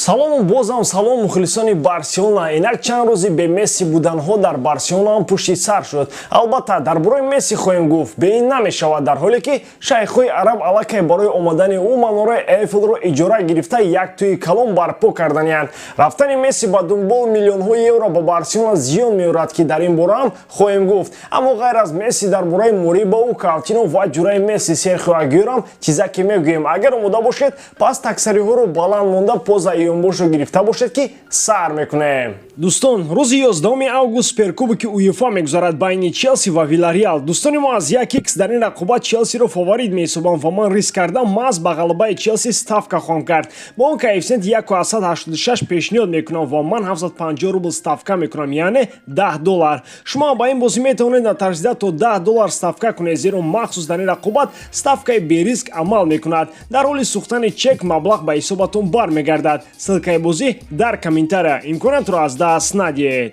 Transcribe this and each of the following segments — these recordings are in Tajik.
Салому, бозам салом, мухлисони Барселона. Инак чанд рӯзи бе Месси буданҳо дар Барселона ҳам пушти сар шуд. Албатта, дар бораи Месси хоҳем гуфт, бе ин намешавад, дар ҳоле ки шайхҳои араб аллакай барои омадани ӯ манораи Эйфелро иҷора гирифта, як тӯи калон барпо карданиянд. Рафтани Месси ба дунбол миллионҳои евро ба Барселона зиён меорад, ки дар ин бора ҳам хоҳем гуфт. Аммо ғайр аз Месси, дар бораи Морибау, Каутино ва ҷураи Месси Серхио Агюро ҳам чизаке мегӯем. Агар омода бошед, пас таксариҳоро баланд монда, поза иёнбошро гирифта бошед, ки сар мекунем. Дӯстон, рӯзи 11 август Суперкубоки УЕФА мегузарад байни Челси ва Вилареал. Дӯстони мо аз 1 х дар ин рақобат Челсиро фаворит меҳисобанд ва ман риск кардам, маҳз ба ғалабаи Челси ставка хоҳам кард. Бо он коэффисиент 1,86 пешниҳод мекунам ва ман 750 рубл ставка мекунам, яъне 10 доллар. Шумо ба ин бозӣ метавонед натарсида то 10 доллар ставка кунед, зеро махсус дар ин рақобат ставкаи бериск амал мекунад. Дар ҳоли сӯхтани чек маблағ ба ҳисобатон бармегардад. Ссылкаи бозӣ дар комментария. Имкониятро аз даст надиҳед.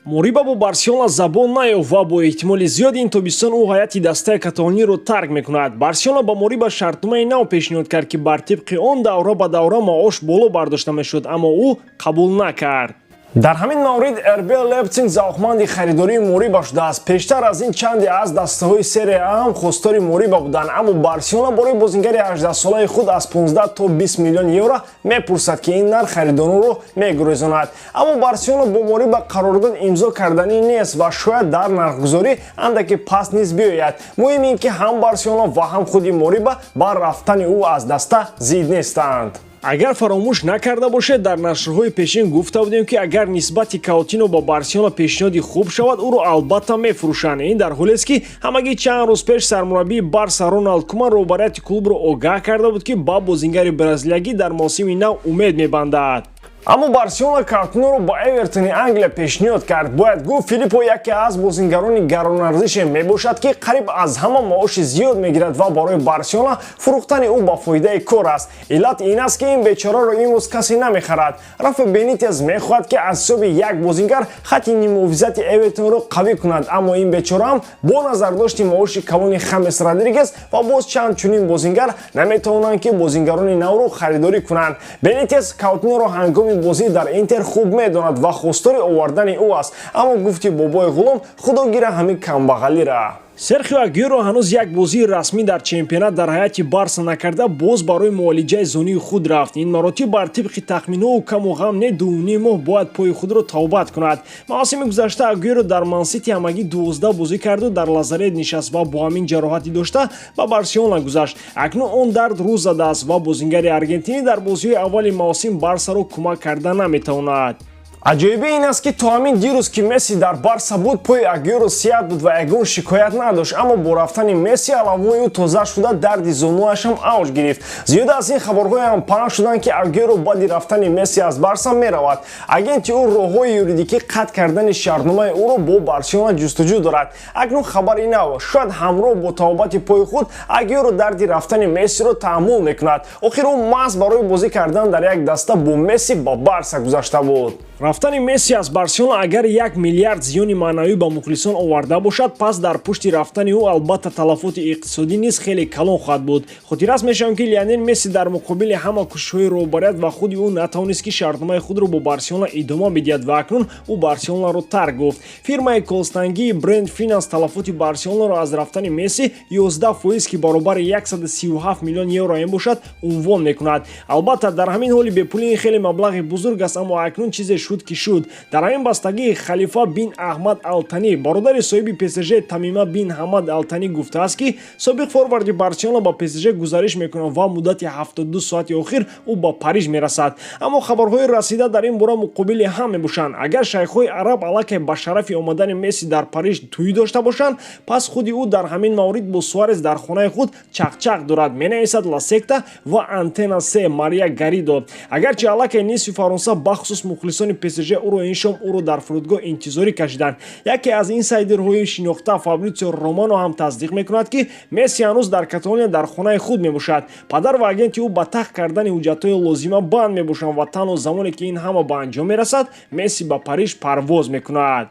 Мориба бо Барселона забон наёфт ва бо эҳтимоли зиёд ин тобистон ӯ ҳайати дастаи каталониро тарк мекунад. Барселона ба Мориба шартномаи нав пешниҳод кард, ки бар тибқи он давра ба давра маош боло бардошта мешуд, аммо ӯ қабул накард. Дар ҳамин маврид РБ Лейпсиг завқманди харидории Мориба шудааст. Пештар аз ин чанде аз дастаҳои Серия А ҳам хостори Мориба буданд, аммо Барселона барои бозингари 18-солаи худ аз 15 то 20 миллион евро мепурсад, ки ин нарх харидоронро мегурезонад. Аммо Барселона бо Мориба қарордод имзо карданӣ нест ва шояд дар нархгузорӣ андаке паст низ биёяд. Муҳим ин ки ҳам Барселона ва ҳам худи Мориба бар рафтани ӯ аз даста зид нестанд. Агар фаромӯш накарда бошед, дар нашрҳои пешин гуфта будем, ки агар нисбати Каутино ба Барселона пешниҳоди хуб шавад, ӯро албатта мефурӯшанд. Ин дар ҳолест, ки ҳамагӣ чанд рӯз пеш сармураббии Барса Роналд Куман роҳбарияти клубро огаҳ карда буд, ки ба бозингари бразилиягӣ дар мавсими нав умед мебандад. Аммо Барселона Каутиноро ба Эвертони Англия пешниҳод кард. Бояд гуфт, Филиппо яке аз бозингарони гаронарзише мебошад, ки қариб аз ҳама маоши зиёд мегирад ва барои Барселона фурӯхтани ӯ ба фоидаи кор аст. Иллат ин аст, ки ин бечораро имрӯз касе намехарад. Рафа Бенитес мехоҳад, ки аз ҳисоби як бозингар хатти ниммуҳофизати Эвертонро қавӣ кунад, аммо ин бечора ҳам бо назардошти маоши калони Хамес Родригес ва боз чанд чунин бозингар наметавонанд, ки бозингарони навро харидорӣ кунанд. Бенитес Каутиноро ҳангоми бозӣ дар Интер хуб медонад ва хостори овардани ӯ аст. Аммо гуфти бобои ғулом, худо гира ҳамин камбағалира. Серхио Агюро ҳанӯз як бозии расмӣ дар чемпионат дар ҳайати Барса накарда, боз барои муолиҷаи зонуи худ рафт. Ин маротиб бар тибқи тахминҳо каму ғам не 2,5 моҳ бояд пои худро табобат кунад. Мавсими гузашта Агюро дар Мансити ҳамагӣ 12 бозӣ карду дар лазарет нишаст ва бо ҳамин ҷароҳати дошта ба Барселона гузашт. Акнун он дард рӯ задааст ва бозингари аргентинӣ дар бозиҳои аввали мавсим Барсаро кӯмак карда наметавонад. Аҷоибе ин аст, ки то ҳамин дирӯз, ки Месси дар Барса буд, пои Агюро сиҳат буд ва ягон шикоят надошт, аммо бо рафтани Месси аламҳои ӯ тоза шуда, дарди зонуаш ҳам авҷ гирифт. Зиёда аз ин, хабарҳое ҳам паҳн шуданд, ки Агюро баъди рафтани Месси аз Барса меравад. Агенти ӯ роҳҳои юридикӣ қатъ кардани шартномаи ӯро бо Барселона ҷустуҷӯ дорад. Акнун хабари нав: шояд ҳамроҳ бо табобати пои худ Агюро дарди рафтани Мессиро таҳаммул мекунад. Охир ӯ маҳз барои бозӣ кардан дар як даста бо Месси ба Барса гузашта буд. Рафтани Месси аз Барселона агар 1 миллиард зиёни маънавӣ ба мухлисон оварда бошад, пас дар пушти рафтани ӯ албатта талафоти иқтисодӣ низ хеле калон хоҳад буд. Хотиррас мешавем, ки Лионел Месси дар муқобили ҳама кӯшишҳои роҳбарият ва худи ӯ натавонист, ки шартномаи худро бо Барселона идома бидиҳад ва акнун ӯ Барселонаро тарк гуфт. Фирмаи консалтингии Бренд Финанс талафоти Барселонаро аз рафтани Месси 11%, ки баробари 137 миллион евро мебошад, унвон мекунад. Албатта, дар ҳамин ҳоли бепулӣ ин хеле маблағи бузург аст, аммо акнун чизе шуд, ки шуд. Дар ҳамин бастагӣ Халифа бин Аҳмад Алтанӣ, бародари соҳиби ПСЖ Тамима бин Ҳамад Алтанӣ, гуфтааст, ки собиқ форварди Барселона ба ПСЖ гузариш мекунад ва муддати 72 соати охир ӯ ба Париж мерасад. Аммо хабарҳои расида дар ин бора муқобили ҳам мебошанд. Агар шайхҳои араб аллакай ба шарафи омадани Месси дар Париж тӯй дошта бошанд, пас худи ӯ дар ҳамин маврид бо Суарес дар хонаи худ чақчақ дорад, менависад Ла Секста ва Антена Се Мария Гаридо. Агарчи аллакай нисфи Фаронса, бахусус мухлисони ПСЖ, ӯро ин шом ӯро дар фурудгоҳ интизорӣ кашиданд. Яке аз инсайдерҳои шинохта Фабритсио Романо ҳам тасдиқ мекунад, ки Месси ҳанӯз дар Каталония дар хонаи худ мебошад. Падар ва агенти ӯ ба тах кардани ҳуҷҷатҳои лозима банд мебошанд ва танҳо замоне ки ин ҳама ба анҷом мерасад, Месси ба Париж парвоз мекунад.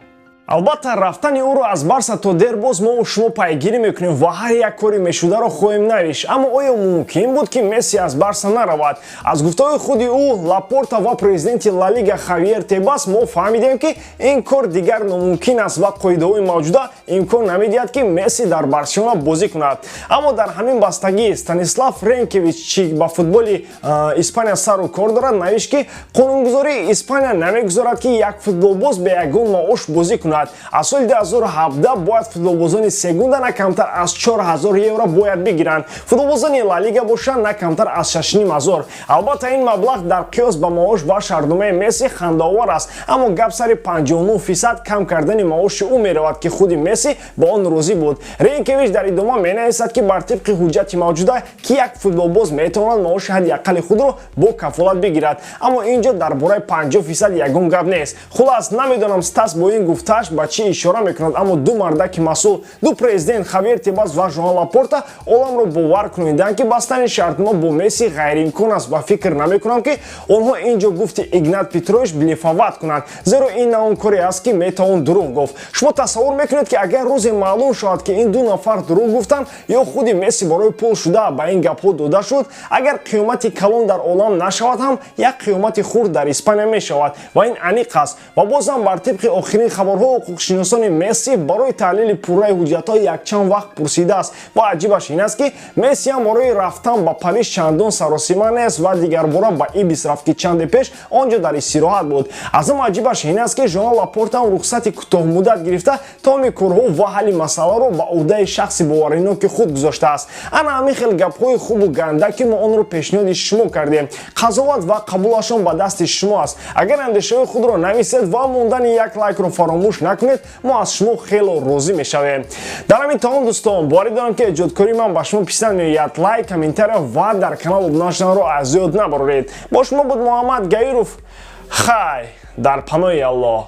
Албатта, рафтани ӯро аз Барса то дер боз мо шумо пайгирӣ мекунем ва ҳар як кори мешударо хоҳем навишт. Аммо оё мумкин буд, ки Месси аз Барса наравад? Аз гуфтаҳои худи ӯ, Лапорта ва президенти Ла Лига Хавьер Тебас мо фаҳмидем, ки ин кор дигар номумкин аст ва қоидаҳои мавҷуда имкон намедиҳад, ки Месси дар Барселона бозӣ кунад. Аммо дар ҳамин бастагӣ Станислав Ренкевич, чи ба футболи Испания сару кор дорад, навишт, ки қонунгузории Испания намегузорад, ки як футболбоз бе ягон маош бозӣ кунад. Аз соли 2017 бояд футболбозони Сегунда на камтар аз 4000 евро бояд бигиранд, футболбозони Ла Лига бошанд, на камтар аз 6 ҳазор. Албатта, ин маблағ дар қиёс ба маош ва шартномаи Месси хандаовар аст, аммо гап сари 59% кам кардани маоши ӯ меравад, ки худи Месси ба он розӣ буд. Ренкевич дар идома менависад, ки бар тибқи ҳуҷҷати мавҷуда, ки як футболбоз метавонад маоши ҳадди аққали худро бо кафолат бигирад, аммо ин ҷо дар бораи 50% ягон гап нест. Хулас, намедонам, Стас бо ин гуфтааш ба чӣ ишора мекунад, аммо ду мардаки масъул, ду президент, Хавьер Тебас ва Жоан Лапорта, оламро бовар куниданд, ки бастани шартнома бо Месси ғайриимкон аст, ва фикр намекунам, ки онҳо ин ҷо, гуфти Игнат Петрович, блефовать кунанд, зеро ин на он коре аст, ки метавон дурӯғ гуфт. Шумо тасаввур мекунед, ки агар рӯзе маълум шавад, ки ин ду нафар дурӯғ гуфтанд ё худи Месси барои пул шуда ба ин гапҳо дода шуд, агар қиёмати калон дар олам нашавад ҳам, як қиёмати хурд дар Испания мешавад ва ин аниқ аст. Ва бозам, бар тибқи охирин хабарҳо, ҳуқуқшиносони Месси барои таҳлили пурраи ҳуҷҷатҳо якчанд вақт пурсидааст. Ва аҷибаш ин аст, ки Месси ҳам барои рафтан ба Париж чандон саросима нест ва дигарбора ба Ибис рафт, ки чанде пеш он ҷо дар истироҳат буд. Аз ҳама аҷибаш ин аст, ки Жоан Лапорта ҳам рухсати кӯтоҳмуддат гирифта, тамоми корҳо ва ҳалли масъаларо ба ӯҳдаи шахси бовариноки худ гузоштааст. Ана ҳамин хел гапҳои хубу ганда, ки мо онро пешниҳоди шумо кардем. Қазоват ва қабулашон ба дасти шумо аст. Агар андешаҳои худро нависед ва мондани як лайкро фаромӯш накунед, мо аз шумо хело розӣ мешавем. Дар ҳамин тамом, дӯстон, боварӣ дорам, ки эҷодкории ман ба шумо писанд меояд. Лайк, комментария ва дар канал обуна шуданро аз ёд набароред. Бо шумо буд Муҳаммад Гаиров. Хай, дар паноҳи Аллоҳ.